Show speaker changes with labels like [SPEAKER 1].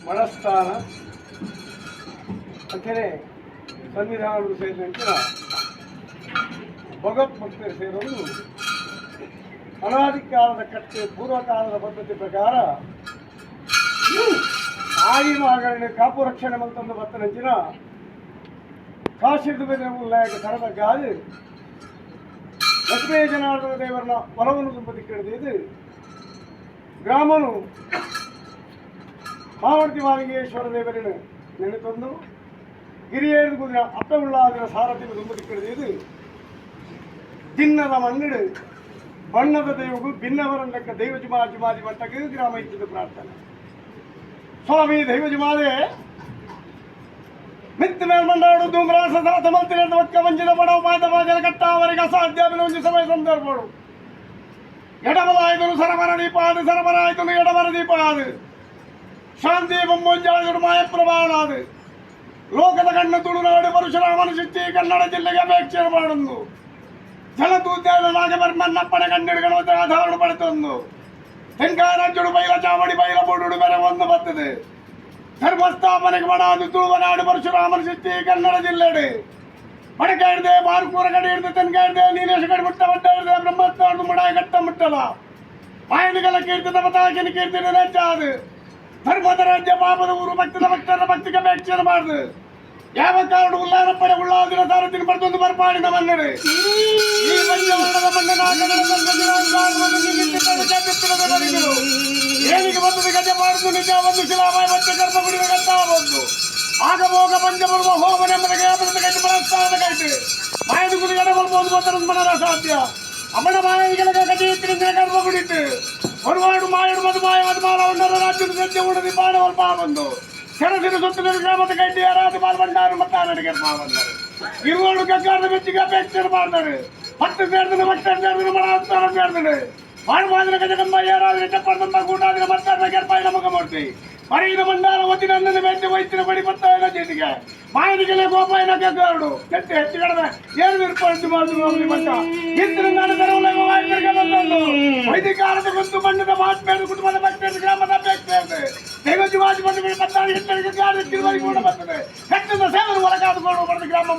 [SPEAKER 1] ಮನಸ್ಥಾನ ಅಂಚನೆ ಸನ್ನಿಧಾನಗಳು ಸೇರಿದಂತೆ ಭಗವತ್ ಭಕ್ತರು ಸೇರೋದು. ಅನಾದಿ ಕಾಲದ ಕಟ್ಟೆ, ಪೂರ್ವಕಾಲದ ಪದ್ಧತಿ ಪ್ರಕಾರ ಆಯಿ ಮಗನ ಕಾಪು ರಕ್ಷಣೆ ಮಂತಂದು ಬತ್ತನಂಚಿನ ಕಾಶಿರ್ದು ನಾಯಕ ಸರದ ಗಾದು ಲಕ್ಷ್ಮೀ ಜನಾರ್ದನ ದೇವರನ್ನ ವರವನ್ನು ತುಂಬದಿಕ್ಕಿಡಿದು ಗ್ರಾಮನು ಮಾವರ್ತಿ ಮಾಲಿಂಗೇಶ್ವರ ದೇವರನ್ನು ನೆನೆತಂದು ಗಿರಿಯೇಳು ಕುದಿನ ಅಪ್ಪೆ ಉಳ್ಳಾದಿನ ಸಾರಥಿನ ತುಂಬದಿಕ್ಕಿಡಿದು ದಿನ್ನದ ಮಣ್ಣಿಡು ಬಣ್ಣದ ದೈವಗೂ ಭಿನ್ನವರನ್ನಕ್ಕ ದೈವ ಜುಮಾ ಜುಮಾದಿ ಮಟ್ಟಕ್ಕೆ ಗ್ರಾಮ ಇದ್ದದ್ದು ಪ್ರಾರ್ಥನೆ. ಸ್ವಾಮಿ ದೈವ ಜುಮಾದೆ ಮಿತ್ತ ಮೇಲ್ ಮಂಡಾಡು ಧೂಮ್ರಾಸ ಸಾತ ಮಂತ್ರಿ ಒಕ್ಕ ವಂಚಿತ ಪಡವು ಪಾದ ಪಾಜಲ ಕಟ್ಟ ಅವರಿಗೆ ಅಸಾಧ್ಯ ಒಂಜಿ ಸಮಯ ಸಂದರ್ಭಡು ಎಡಬಲಾಯ್ದನು ಸರವರ ದೀಪಾದು, ಸರವರಾಯ್ದನು ಎಡವರ ದೀಪಾದು, ಶಾಂತಿ ಬೊಂಬೊಂಜಾಳುಡು ಮಾಯಪ್ರಭಾವನಾದು ಲೋಕದ ಕಣ್ಣು ತುಳುನಾಡು ಪರಶುರಾಮನ ಶಕ್ತಿ ಕನ್ನಡ ಜಿಲ್ಲೆಗೆ ಅಪೇಕ್ಷೆ ಮಾಡುಂದು ಜಲದೂತ ನಾಗಬರ್ಮನ್ನಪ್ಪನ ಕಣ್ಣಿಡುಗಳು ಆಧಾರ ಪಡೆತೊಂದು ತೆಂಕಾರಾಜ್ಯಡು ಬೈಲ ಚಾವಡಿ ಬೈಲ ಬೋಡುಡು ಬೆರೆ ಒಂದು ಬರ್ತದೆ. ಧರ್ಮಸ್ಥಾಪನೆಗೆ ಮಾಡಾದು ತುಳುವನಾಡು ಪರಶುರಾಮನ ಶಕ್ತಿ ಕನ್ನಡ ಜಿಲ್ಲೆಡು ಬಡಕ ಹಿಡ್ದೆ ಬಾರ್ಕೂರ ಕಡೆ ಹಿಡ್ದು ತೆನ್ಕ ಹಿಡ್ದೆ ನೀಲೇಶ ಕಡೆ ಮುಟ್ಟ ಬಟ್ಟ ಹಿಡ್ದೆ ಬ್ರಹ್ಮಸ್ಥಾನ ಮುಡಾಯ ಕಟ್ಟ ಮುಟ್ಟಲ ಮಾಯನಿಗಳ ಕೀರ್ತಿದ ಪತಾಕಿನ ಕೀರ್ತಿನ ನೆಚ್ಚಾದು ಧರ್ಮದ ರಾಜ್ಯ ಪಾಪದ ಊರು ಭಕ್ತದ ಭಕ್ತರ ಭಕ್ತಿಗೆ ಅಪೇಕ್ಷೆ ಮಾಡುದು ಯಾವ ಕಾರಣ ಉಲ್ಲಾರಪ್ಪಡೆ ಉಳ್ಳಾದಿನ ಸಾರಥಿನ ಪಡೆದೊಂದು ಬರ್ಪಾಡಿನ ಮನ್ನಡೆ ಈ ಪಂಚವರ್ಣದ ಮಣ್ಣಿನ ಏನಿಗೆ ಬಂದದ್ದು ಗಜ ಮಾಡುದು ನಿಜ ಒಂದು ಶಿಲಾಮಯ ಬಚ್ಚ ಗರ್ಭಗುಡಿ ಗಟ್ಟ ಬಂದು ಆಗ ಭೋಗ ಪಂಚಬರುವ ಹೋಮ ನೆಮ್ಮದಿಗೆ ಕೈತು ಪ್ರಸ್ಥಾನದ ಕೈತು ಮಾಯದ ಗುಡಿ ಎಡಬಲ್ಬೋದು ಬಂದ ಮನರ ಸಾಧ್ಯ ಅಮ್ಮನ ಮಾಯನಿಗೆ ಗಜ ಗರ್ಭಗುಡಿಟ್ಟು ಹೊರವಾಡು ಮಾಯಡು ಮಧು ಮಾಯ ಮಧು ಮಾಲ ಉಂಡರ ರಾಜ್ಯದ ಸತ್ಯ ಉಡದಿ ಬಾಣವಲ್ ಬಾ ಬಂದು ಸೆರಸಿನ ಸುತ್ತಲಿನ ಗ್ರಾಮದ ಕೈಟಿ ಯಾರಾದ ಬಾಲ್ ಬಂಡಾರು ಮತ್ತಾನಡಿಗೆ ಬಂದರು ಇರುವಳು ಗಗ್ಗಾರದ ಮೆಚ್ಚಿಗೆ ಅಪೇಕ್ಷೆ ಮಾಡ್ತಾರೆ. 10 ಸೇರಿದ ಭಕ್ತರು ಸೇರಿದ ಮಣ ಸೇರಿದ ಬಾಣವಾದಿನ ಗಜಗಂಬ ಯಾರಾದ್ರೆ ಚಪ್ಪರ್ದಂಬ ಗೂಟಾದಿನ ಮತ್ತಾರ ಗರ್ಭಾಯ ನಮಗ ಮೂರ್ತಿ ಮರೆಯಿನ ಮಂಡಾರ ಒತ್ತಿನ ಅನ್ನನ ಮೆಚ್ಚ ವೈದ್ಯನ ಬಡಿ ಪತ್ತಾಯನ ಜೇಟಿಗೆ ಮಾಯನಿಗೆಲೆ ಗೋಪಾಯನ ಗಗ್ಗಾರುಡು ಕೆಟ್ಟ ಹೆಚ್ಚು ಕಡಿಮೆ ಏನು ವಿರ್ಪಡಿಸಿ ಮಾಡಿದ್ರು ಮಟ್ಟ ಇತ್ತಿನ ನಾಡು ಬಂದು ವೈದಿಕಾರದ ಗೊತ್ತು ಮಣ್ಣದ ಮಹಾತ್ಮೇರು ಕುಟುಂಬದ ಭಕ್ತರು ಗ್ರಾಮದ ಅಪೇಕ್ಷೆ ದೈವ ಜೀವಾಜಿ ಬಂದು ಪತ್ತಾಳಿ ಹಿಟ್ಟರಿಗೆ ತಿರುವರಿ ಕೂಡ ಬರ್ತದೆ. ಕೆಟ್ಟದ ಸೇವರು ಒಳಗಾದುಕೊಂಡು ಬರೆದ ಗ್ರಾಮ.